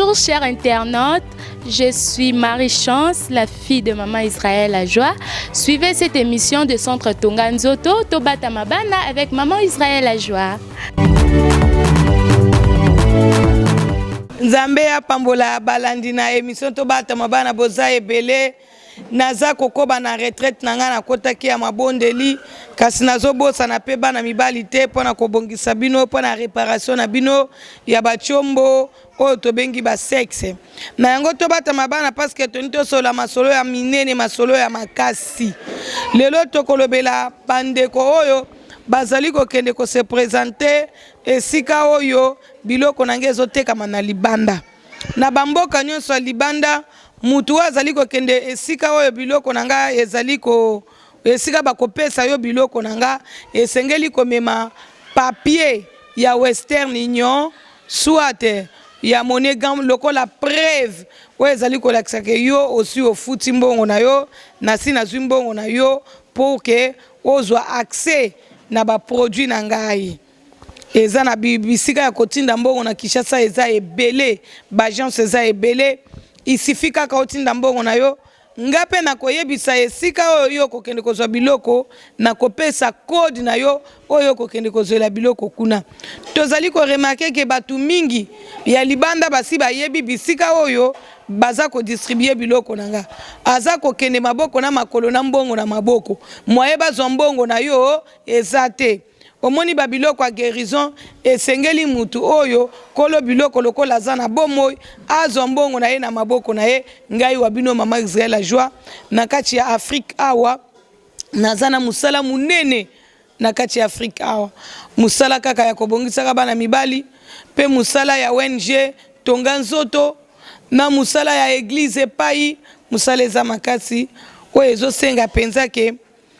Bonjour chers internautes, je suis Marie-Chance, la fille de Maman Israël Ajoie. Suivez cette émission de Centre Tonga Nzoto, Tobata Mabana avec Maman Israël Ajoie. Nzambe apambola balandi na émission Tobatama bana boza ebele. Naza kokoba na retraite na ngai, nakotaki ya mabondeli, kasi nazobosana mpe bana mibali te mpo na kobongisa bino mpo na reparation na bino ya batiombo oyo tobengi ba sexe. Na yango tobatama bana parce que toni tosolola masolo ya minene, masolo ya makasi. Lelo tokolobela bandeko oyo bazali kokende ko se presenter esika oyo biloko na ngai ezotekama na libanda. Na bamboka nyonso ya libanda, moto oyo azali kokende esika oyo biloko na ngai ezali ko esika bakopesa yo biloko na ngai, esengeli komema papier ya Western Union soit ya MoneyGram lokola preuve oyo ezali kolakisa ke yo osi ofuti mbongo na yo, nasi nazwi mbongo na yo pour que ozwa accès na ba produits na ngai. Eza na bisika ya kotinda mbongo na Kinshasa eza ebele, ba agence eza ebele, il suffit kaka otinda mbongo na yo, nga pe nakoyebisa esika oyo yo okokende kozwa biloko, nakopesa code na yo oyo okokende kozwela biloko kuna. Tozali ko remarquer que batu mingi ya libanda basi bayebi bisika oyo baza ko distribuer biloko na nga. Aza kokende maboko na makolo na mbongo na maboko, moyen bazwa mbongo na yo eza te. Omoni ba biloko ya guerison esengeli mutu oyo kolo biloko lokola aza na bomoi azwa mbongo na ye na maboko na ye. Ngai wa bino mama Israel la joie na kati ya Afrique awa naza na musala munene na kati ya Afrique awa musala kaka ya kobongisaka bana mibali pe musala ya ONG Tonga Nzoto na musala ya eglise epayi musala eza makasi oyo ezosenga penza ke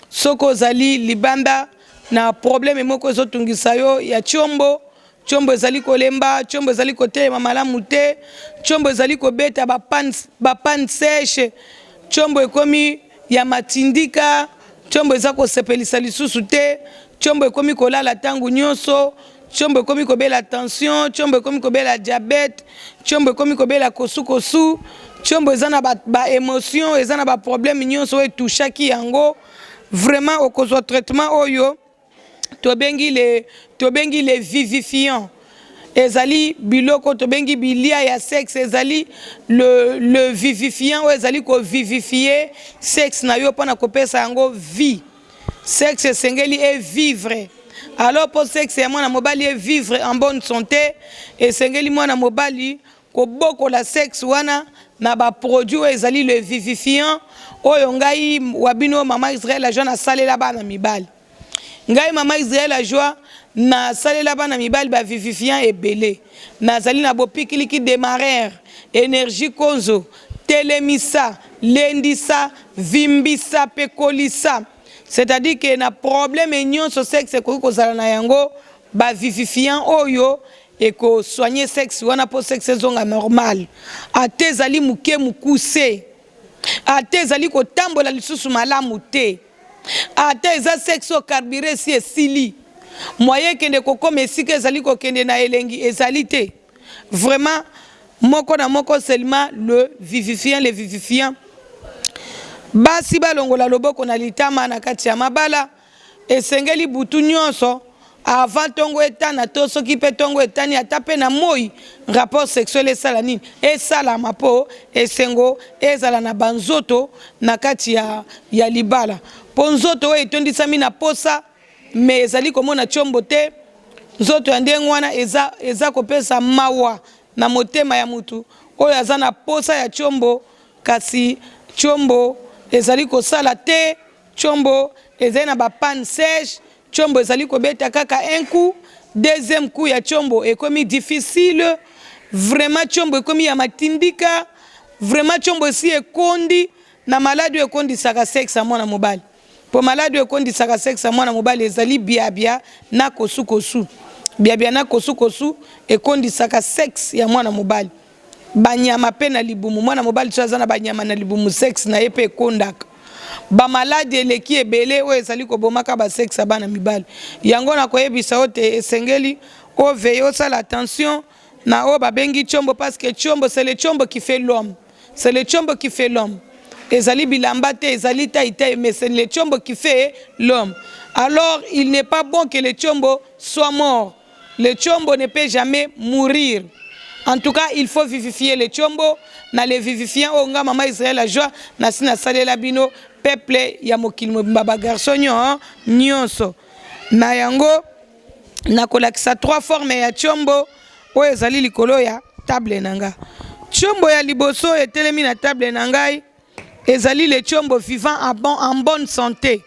Soki ozali libanda na probleme moko ezotungisa yo ya tshombo, tshombo ezali kolemba, tshombo ezali kotelema malamu te, tshombo ezali kobeta ba pannes, ba pannes sèches, tshombo ekomi ya matindika, tshombo eza kosepelisa lisusu te, tshombo ekomi kolala tango nyonso, tshombo ekomi kobela tension, tshombo ekomi kobela diabète, tshombo ekomi kobela kosukosu, tshombo eza na ba, ba emotion, eza na ba problème nyonso oyo etouchaki yango. Vraiment okozwa traitement oyo tobengi le, tobengi le vivifiant. Ezali biloko tobengi bilia ya sexe, ezali le, le vivifiant oyo ezali ko vivifier sexe na yo mpona kopesa yango vie. Sexe esengeli e vivre. Alors po sexe ya mwana mobali e vivre en bonne sante, esengeli mwana mobali kobokola sexe wana na ba produits oyo ezali le vivifiant oyo ngai wa bino mama Israël la joie nasalela bana mibali. Ngai mama Israël la joie nasalela bana mibali ba vivifiant ebele. Nazali na bopikiliki demarrer, energie konzo, telemisa, lendisa, vimbisa pe kolisa. C'est-à-dire que na problème nyonso sexe ekoki kozala na yango, ba vivifiant oyo eko soigner sexe wana po sexe ezonga normal. Ata ezali muke mukuse, ata ezali kotambola lisusu malamu te, ata eza sexe oyo carburant esi esili, moyen ekende kokoma esika ezali kokende na elengi ezali te. Vraiment moko na moko seulement le vivifiant, le vivifiant. Basi balongola loboko na litama na kati ya mabala. Esengeli butu nionso avant tongo etana to soki pe tongo etani ata pe na moyi rapport sexuel esala nini? Esalama po esengo ezala na ba nzoto na kati ya ya libala po nzoto oyo etondisami na posa mais ezali komona tshombo te nzoto ya ndenge wana eza eza kopesa mawa na motema ya mutu oyo aza na posa ya tshombo kasi tshombo ezali kosala te. Tshombo ezali na ba panne sèche, tshombo ezali kobeta kaka un coup, deuxième coup ya tshombo ekomi difficile, vraiment tshombo ekomi ya matindika, vraiment tshombo esi ekondi na maladi oyo ekondisaka sexe ya mwana mobali. Po maladi oyo ekondisaka sexe ya mwana mobali ezali biabia na kosukosu. Biabia na kosukosu ekondisaka sexe ya mwana mobali. Ba nyama pe na libumu, mwana mobali soki aza na ba nyama na libumu sexe na ye pe ekondaka. Ba maladi eleki ebele oyo ezali kobomaka ba sexe ya bana mibali. Yango nakoyebisa yo te esengeli o veiller, osala attention. Na oyo babengi tshombo, parce que tshombo, c'est le tshombo qui fait l'homme, c'est le tshombo qui fait l'homme. Ezali bilamba te, ezali tai te, mais c'est le tshombo qui fait l'homme. Alors il n'est pas bon que le tshombo soit mort. Le tshombo ne peut jamais mourir. En tout cas, il faut vivifier le tshombo. Na le vivifiant oyo nga mama Israël Ajoie nasi nasalela bino, peuple ya mokili mobimba, bagarçon nyonso. Na yango nakolakisa trois formes ya tshombo oyo ezali likolo ya table na nga. Tshombo ya liboso etelemi na table na ngai ezali le tshombo vivant en bonne santé.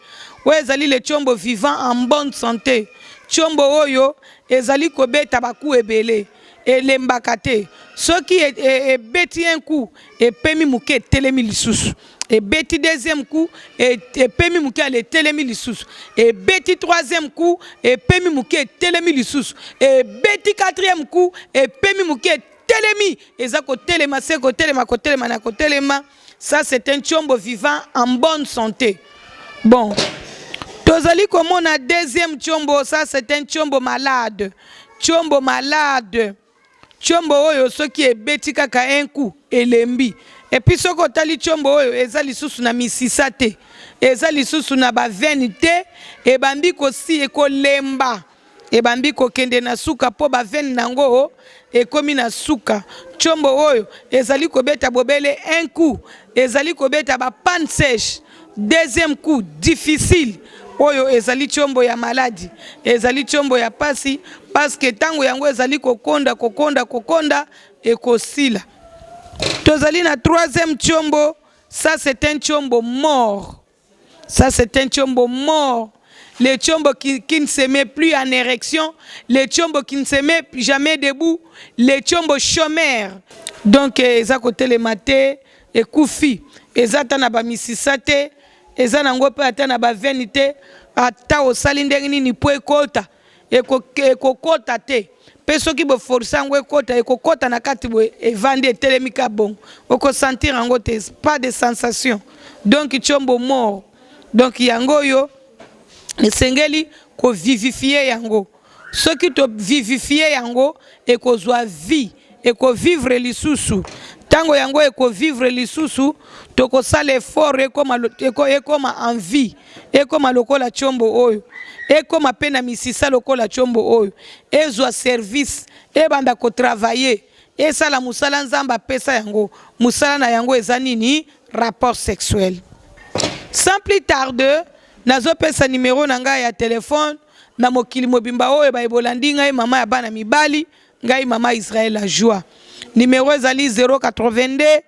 Oyo ezali le tshombo vivant en bonne santé. Tshombo oyo ezali kobeta bacoups ebele, elembaka te. Soki ebeti un coup, epemi moke, etelemi lisusu. Ebeti deuxième coup, epemi moke, ale, etelemi lisusu. Ebeti troisième coup, epemi moke, etelemi lisusu. Ebeti quatrième coup, epemi moke, etelemi. Eza kotelema se kotelema, kotelema na kotelema. Ça, c'est un tshombo vivant en bonne santé. Bon, tozali komona deuxième tshombo. Ça, c'est un tshombo malade. Tshombo malade, tshombo oyo soki ebeti kaka un coup, elembi. Et puis soki otali tshombo oyo, eza lisusu na misisa te, eza lisusu na baveines te. Ebandi kosi ekolemba, ebandi kokende na suka, mpo baveines nango ekomi na suka. Tshombo oyo ezali kobeta bobele un coup, ezali kobeta bapanne sèche, deuxième coup difficile. Oyo ezali tshombo ya maladi, ezali tshombo ya pasi, parce que ntango yango ezali kokonda, kokonda, kokonda, ekosila. Tozali na troisième tshombo. Ça, c'est un tshombo mort. Ça, c'est un tshombo mort, le tshombo qui ne se met plus en érection, le tshombo qui ne se met jamais debout, le tshombo chômeur. Donc eza kotelema te, ekufi, eza ata na bamisisa te, eza nango mpe ata na baveines te. Ata osali ndenge nini mpo ekota, ekokota te. Mpe soki boforcer yango ekota, ekokota na kati boye, evandi, etelemi ka bongo, okosentir yango te, pas de sensation. Donc tshombo mort. Donc yango oyo esengeli kovivifier yango. Soki tovivifier yango, ekozwa vie, ekovivre lisusu. Ntango yango ekovivre lisusu, tokosala effort ekoma, ekoma en vie, ekoma lokola tshombo oyo, ekoma mpe na misisa lokola tshombo oyo, ezwa service, ebanda kotravailler, esala mosala Nzambe apesa yango. Mosala na yango eza nini? Rapport sexuel. Sans plus tarder, nazopesa nimero na ngai ya telefone na mokili mobimba oyo bayebolandi ngai, mama ya bana mibali, ngai mama Israel Ajoie. Nimero ezali 082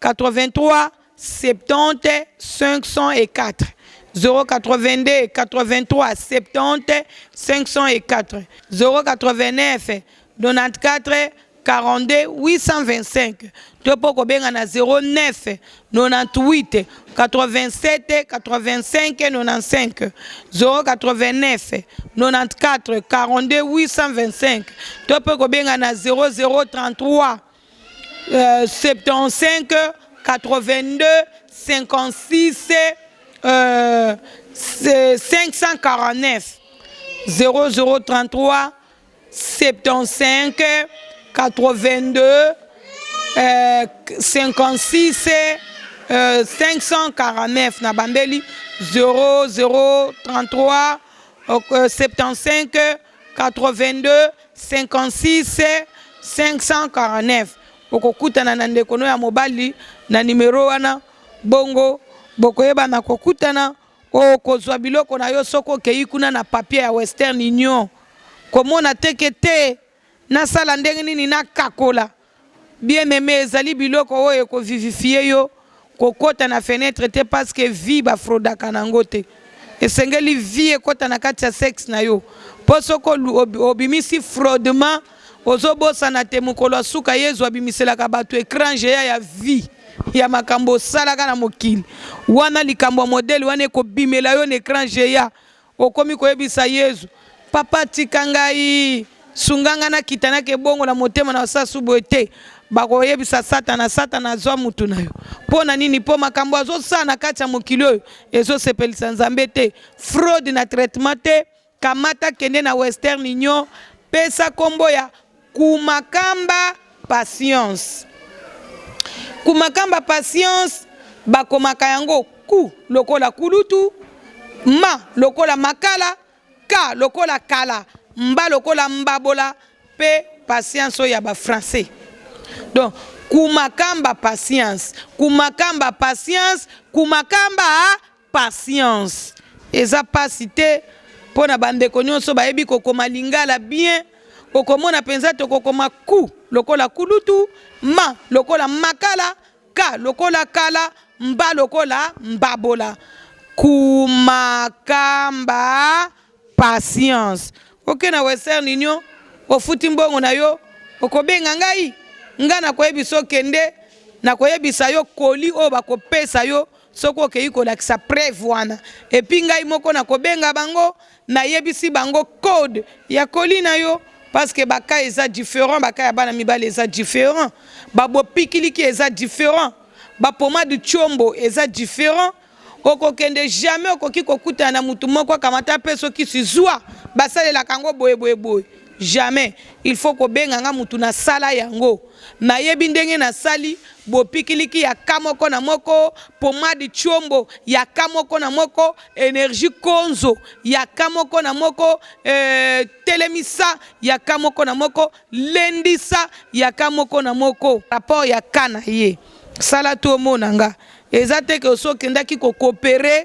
83 70 504, 082 83 70 504, 089 94 42 825, to mpo kobenga na 09 98 87 85 95, 089 94 42 825, to mpe kobenga na 0033 75 82 56 549, 0033 75 82 56 549. Na bambeli 0033 75 82 56 549. Okokutana na ndeko no ya mobali na nimero wana. Bongo bokoyebana kokutana, okozwa biloko na yo. Soki okei kuna na papier ya Western Union, komona teke te, nasala ndenge nini nakakola. Bien aimé, ezali biloko oyo ekovivifier yo. Kokɔta na fenêtre te, parce que vie bafraudaka nango te. Esengeli vie ekɔta na kati ya sexe na yo, mpo soki obimisi fraudement, ozobosana te, mokolo ya suka Yezu abimiselaka bato écran géant ya vie, ya makambo osalaka na mokili wana. Likambo ya modele wana ekobimela yo na écran géant. Okomi koyebisa Yezu: "Papa, tika ngai, sunga ngai, nakita, nake bongo na motema na osasu boye te." Bakoyebisa Satana, Satana azwa mutu na yo. Mpo na nini? Mpo makambo azosala na kati ya mokili oyo ezosepelisa Nzambe te. Fraude na traitement te. Kamata, kende na Western Union, pesa nkombo ya Kumakamba Patience. Kumakamba Patience bakomaka yango ku lokola kulutu, ma lokola makala, ka lokola kala, mba lokola mbabola pe patience oyo ya ba français. Donc Kumakamba Patience, Kumakamba Patience, Kumakamba Patience. Eza pasi te mpo na bandeko nionso bayebi kokoma lingala bien, okomona penza tokokoma ku lokola kulutu, ma lokola makala, ka lokola kala, mba lokola mbabola. Kumakamba Patience. Oke na Western Union, ofuti mbongo na yo, okobenga ngai, ngai nakoyebisa yo kende, nakoyebisa yo colis oyo bakopesa yo soki okeyi kolakisa preuve wana. Et puis ngai moko nakobenga bango, nayebisi bango code ya colis na yo. Parce que ba cas eza different, ba cas ya bana mibali eza different, ba bopikiliki eza different, ba pomade tshombo eza different. Okokende jamais okoki kokutana na mutu moko akamata apeso kisi zua basalelaka yango boye boye boye jamais il faut kobenga nga mutu nasala yango nayebi ndenge nasali bopikiliki ya ka moko na moko pomade tshiombo ya ka moko na moko energie konzo ya ka moko na moko euh, telemisa ya ka moko na moko lendisa ya ka moko na moko rapport ya ka na ye sala tu omona nga Eza te que osi okendaki ko cooperer,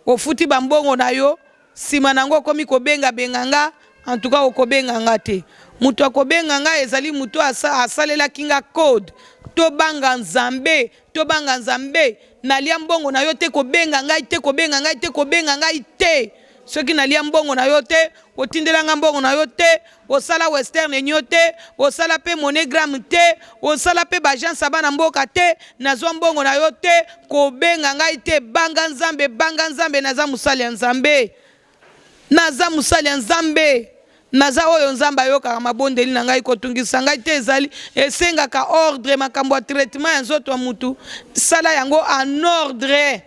ofuti ba mbongo na yo, sima na yango okomi kobenga benga nga, en tout cas okobenga nga te. Mutu akobenga nga ezali mutu oyo asalelaki nga code. Tobanga Nzambe, tobanga Nzambe, nalia mbongo na yo te, kobenga ngai te, kobenga ngai te, kobenga ngai te. Soki nalia mbongo na yo te, otindela nga mbongo na yo te, osala Western Union te, osala pe MoneyGram te, osala pe ba agence ya bana mboka te, nazwa mbongo na yo te, kobenga ngai te, banga Nzambe, banga Nzambe, naza mosali ya Nzambe. Naza mosali ya Nzambe. Naza oyo Nzambe ayokaka mabondeli na ngai, kotungisa ngai te, ezali esengaka ordre, makambo ya traitement ya nzoto ya mutu, sala yango en ordre.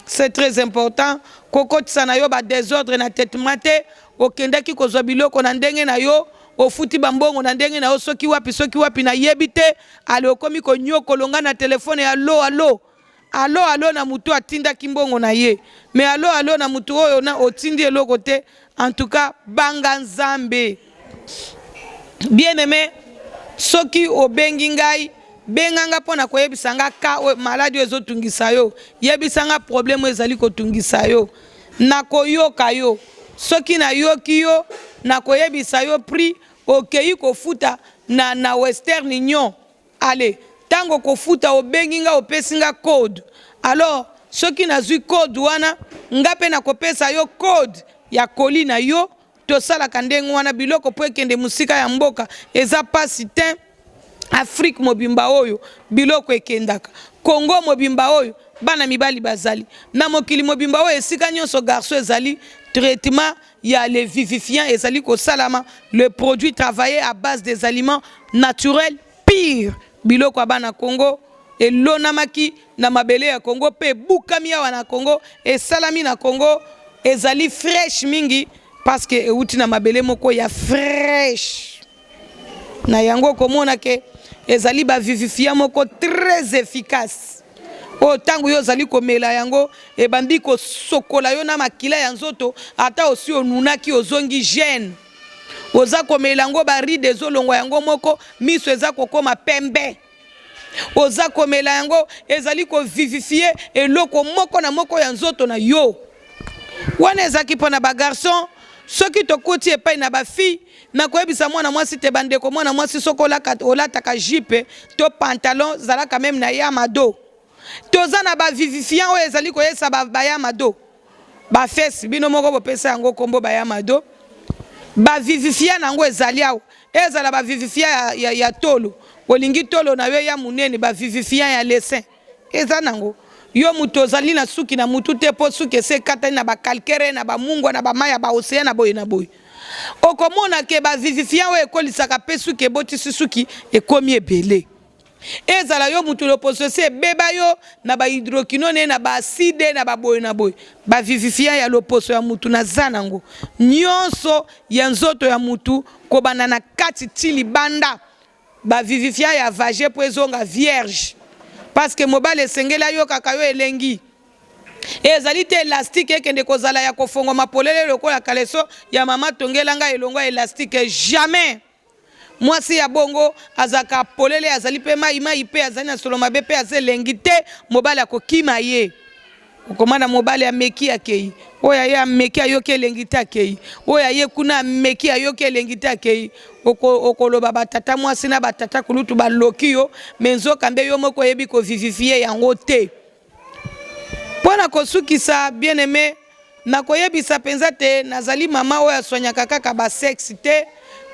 C'est très important kokotisa na yo ba desordre na traitement te okendaki kozwa biloko na ndenge na yo ofuti ba mbongo na ndenge na yo soki wapi soki wapi nayebi te ale okomi konyokolo nga na telefone ya alo alo alo alo na mutu atindaki mbongo na ye mais alo alo na mutu oyo na otindi eloko te en tout cas banga nzambe Bien aime soki obengi ngai benga nga pona koyebisa nga cas oyo maladi oyo ezotungisa yo yebisa nga problème oyo ezali kotungisa yo nakoyoka yo soki nayoki yo nakoyebisa yo prix okeyi kofuta na, na western union Allez tango okofuta obengi nga opesi nga code alors soki nazui code wana nga pe nakopesa yo code ya colis na yo tosalaka ndenge wana biloko po ekende mosika ya mboka eza pasi tein Afrique mobimba oyo biloko ekendaka Congo mobimba oyo bana mibali bazali na mokili mobimba oyo esika nionso garçon ezali traitement ya le vivifiant ezali kosalama le produit travaille à base des aliments naturels purs biloko ya bana Congo elonamaki na mabele ya Congo mpe ebukami awa na Congo esalami na Congo ezali fresh mingi parce que euti na mabele moko ya fresh Na yango okomona ke ezali ba vivifiant moko très efficace oyo ntango yo ozali komela yango ebandi kosokola yo na makila ya nzoto, ata osi onunaki ozongi jeune. Oza komela yango ba ride ezolongwa yango moko, miso eza kokoma pembe. Oza komela yango ezali ko vivifier eloko moko na moko ya nzoto na yo. Wana ezalaki mpo na ba garçons. Soki tokoti epai na ba filles, nakoyebisa mwana mwasi te, bandeko, mwana mwasi soki olataka jupe to pantalon, zalaka meme na yamado. Toza na ba vivifiants oyo ezali koyesa ba yamado. Ba fesses bino moko bopesa yango kombo ba yamado. Ba vivifiants na yango ezali awa. Ezala ba vivifiants ya, ya, ya tolo. Olingi tolo na yo eya munene, ba vivifiants ya lesin. Eza nango. Yo mutu ozali na suki na mutu te po suki esi ekatani na ba calcaire, na ba mungwa, na ba mayi ya ba ocean na boye na boye. Okomona ke ba vivifiants oyo ekolisaka pe suki ebotisi suki ekomi ebele. Ezala yo mutu loposo esi ebeba yo na ba hydroquinone na ba acide na ba boye na boye. Ba vivifiant ya loposo ya mutu naza nango nionso ya nzoto ya mutu kobanda na kati ti libanda. Ba vivifiant ya vagin po ezonga vierge parce que mobali esengeli ayokaka yo elengi. Ezali te elastique ekende kozala ya kofongwama polele lokola caleçon ya mama tongela nga elongwa elastique jamais. Mwasi ya bongo azalaka polele, azali mpe mai mai mpe azali na solo mabe mpe aza elengi te, mobali akokima ye. Okomana mobali ameki akei, oyo aye ameki ayoki elengi te akei, oyo aye kuna ameki ayoki elengi te akei. Oko, okoloba ba tata mwasi na ba tata kulutu baloki yo, mais nzoka nde yo moko oyebi ko vivifier yango te. Mpo na kosukisa, bien-aime, nakoyebisa mpenza te nazali mama oyo asoignaka kaka ba sexe te,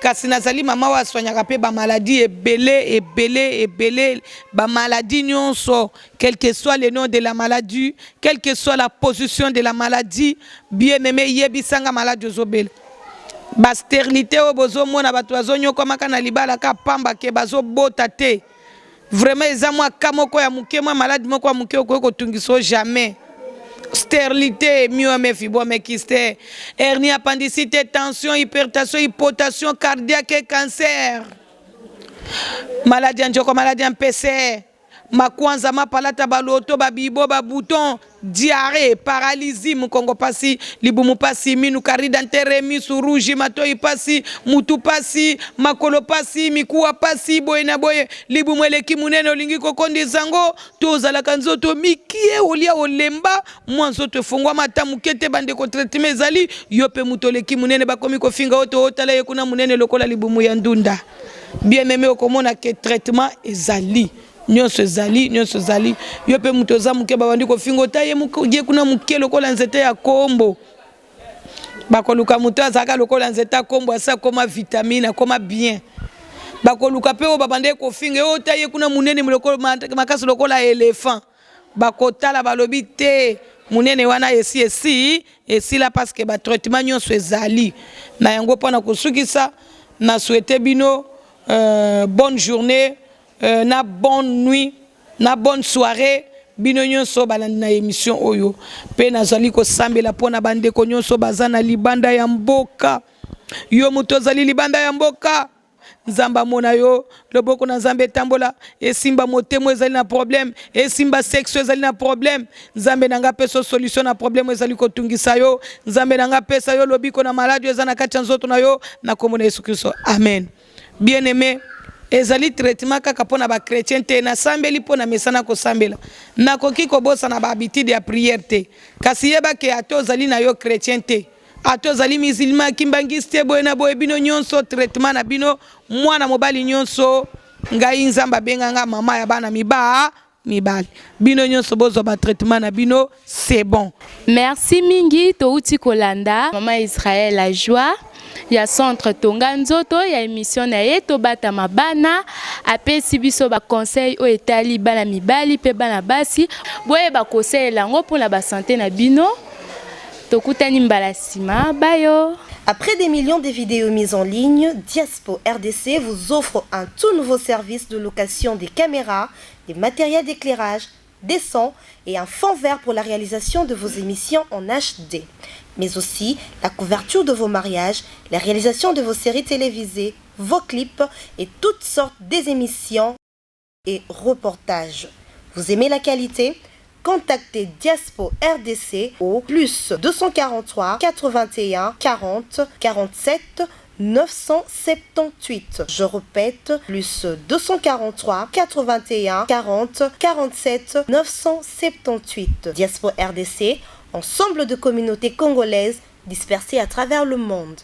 kasi nazali mama oyo asoignaka mpe ba maladies ebele, ebele, ebele, ba maladies nyonso, quel que soit le nom de la maladie, quelle que soit la position de la maladie, bien-aime, yebisa nga maladi ozobela. Ba sterilite oyo bozomona bato bazonyokwamaka na libala ka pamba ke bazobota te. Vraiment eza mwa cas moko ya muke mwa malade moko ya muke okoki kotungisa yo jamais. Sterilite, myome, fibrome, kyste, hernie appendicite, tension, hypertension, hypotension cardiaque et cancer. Maladi ya njoko, maladi ya mpese, makwanza, mapalata, baloto, babibo, ba bouton, diarrhee, paralysie, mukongo pasi, libumu pasi, minu, carie dentaire, misu rouge, matoyi pasi, mutu pasi, makolo pasi, mikuwa pasi, boye na boye, libumu eleki munene olingi kokondisa yango, to ozalaka nzoto mikie olia olemba, mwa nzoto efongwama ata muke te, bandeko traitement ezali, yo pe mutu oleki munene bakomi kofinga yo to otala ye kuna munene lokola libumu ya ndunda. Bien aime okomona ke traitement ezali. Nionso ezali, nionso ezali. Yo pe mutu oza muke babandi kofinga ota ye, ye kuna muke lokola nzete ya kombo. Bakoluka mutu azalaka lokola nzete ya kombo asi akoma vitamine, akoma bien. Bakoluka pe oyo babandaki kofinga ye ota ye kuna munene makasi lokola elephant. Bakotala balobi te munene wana esi esi esila parce que ba traitement nionso ezali. Na yango pona kosukisa na souhaiter bino euh, bonne journée. Na bonne nuit na bonne soiree bino nyonso balandi na emission oyo pe nazali kosambela mpo na bandeko nyonso baza na libanda ya mboka yo moto ozali libanda ya mboka nzambe amona yo loboko na nzambe etambola esimba motema ezali na problème esimba sexe ezali na problème nzambe na nga apesa solution na problème ezali kotungisa yo nzambe na nga apesa yo lobiko na maladi eza na kati ya nzoto na yo na kombo na yesu kristo amen Bien aime, ezali traitement kaka pona ba chretiens te, nasambeli po na mesana kosambela. Nakoki kobosana ba habitudes ya prière te. Kasi yeba ke ata ozali na yo chretien te, ata ozali musulman, kimbanguiste, boye na boye, bino nionso traitement na bino, mwana mobali nionso, ngai Nzambe abenga nga mama ya bana miba mibali, bino nionso bozwa ba traitement na bino, c'est bon. Merci mingi towuti kolanda maman Israël la joie ya centre tonga nzoto ya emission na ye tobatama bana apesi biso ba conseil oyo etali bana mibali pe bana basi boyeba kosalela yango pona ba sante na bino tokutani mbala sima bayo. Après des millions de vidéos mises en ligne, Diaspo RDC vous offre un tout nouveau service de location des caméras, des matériels d'éclairage, des sons et un fond vert pour la réalisation de vos émissions en HD, mais aussi la couverture de vos mariages, la réalisation de vos séries télévisées, vos clips et toutes sortes des émissions et reportages. Vous aimez la qualité Contactez Diaspo RDC au plus 243 81 40 47 978. Je répète, plus 243 81 40 47 978. Diaspo RDC, ensemble de communautés congolaises dispersées à travers le monde.